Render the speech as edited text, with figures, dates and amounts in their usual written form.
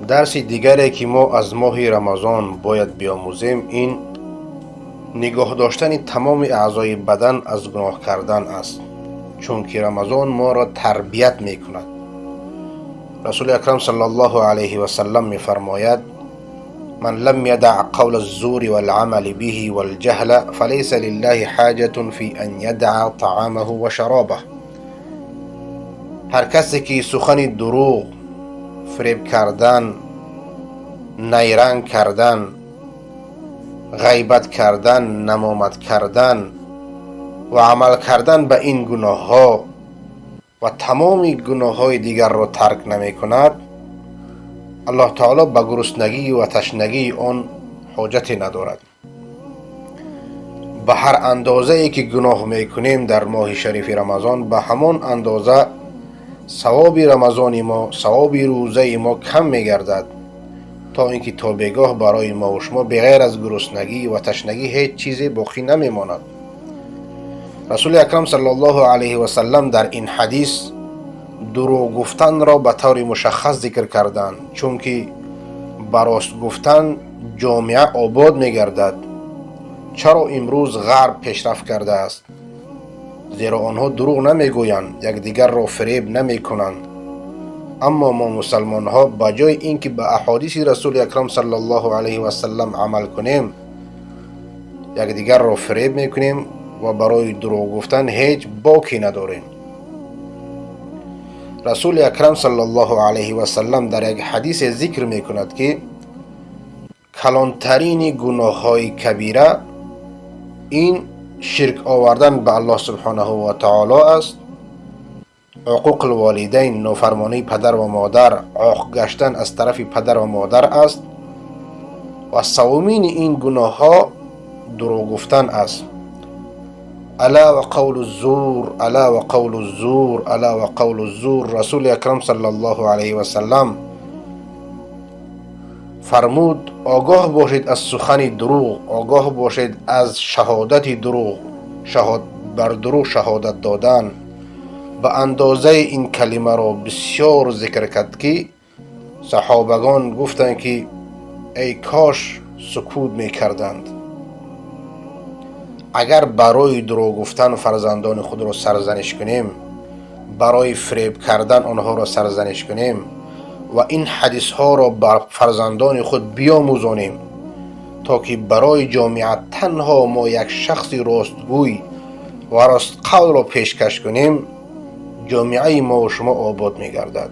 درس دیگری که ما از ماه رمضان باید بیاموزیم این نگاه داشتن تمام اعضای بدن از گناه کردن است، چون که رمضان ما را تربیت می کند. رسول اکرم صلی الله علیه و سلم می فرماید: من لم يدع قول الزور والعمل به والجهل فليس لله حاجة في أن يدع طعامه وشرابه. هر کسی که سخن دروغ، فریب کردن، نیرنگ کردن، غیبت کردن، نمامت کردن و عمل کردن به این گناه ها و تمام گناه های دیگر را ترک نمی کند، الله تعالی به گرسنگی و تشنگی آن حاجتی ندارد. به هر اندازه ای که گناه میکنیم در ماه شریف رمضان، به همان اندازه ثواب رمضان ما، ثواب روزه ما کم میگردد، تا اینکه تا بیگاه برای ما و شما بغیر از گرسنگی و تشنگی هیچ چیزی باقی نمیماند. رسول اکرم صلی الله علیه و سلم در این حدیث دروغ گفتن را به طور مشخص ذکر کردند، چون که براست گفتن جامعه آباد میگردد. چرا امروز غرب پیشرفت کرده است؟ زیرا آنها دروغ نمیگویند، یکدیگر را فریب نمیکنند. اما ما مسلمان ها به جای اینکه به احادیث رسول اکرم صلی الله علیه و سلم عمل کنیم، یکدیگر را فریب میکنیم و برای دروغ گفتن هیچ باکی نداریم. رسول اکرم صلی الله علیه و سلم در یک حدیث ذکر میکند که کلانترین گناه های کبیره این شرک آوردن به الله سبحانه و تعالی است، عقوق الوالدین، نافرمانی پدر و مادر، عاق گشتن از طرف پدر و مادر است و سومین این گناه ها دروغ گفتن است. الا و قول الزور، الا و قول الزور، الا و قول الزور. رسول اکرم صلی الله علیه و سلم فرمود: آگاه باشید از سخن دروغ، آگاه باشید از شهادت دروغ، بر دروغ شهادت دادن. به اندازه این کلمه را بسیار ذکر کرد که صحابگان گفتند که ای کاش سکوت می کردند. اگر برای دروغ گفتن فرزندان خود را سرزنش کنیم، برای فریب کردن آنها را سرزنش کنیم و این حدیث ها را بر فرزندان خود بیاموزانیم تا که برای جامعه تنها ما یک شخص راستگوی و راست قول را پیشکش کنیم، جامعه ما و شما آباد می گردد.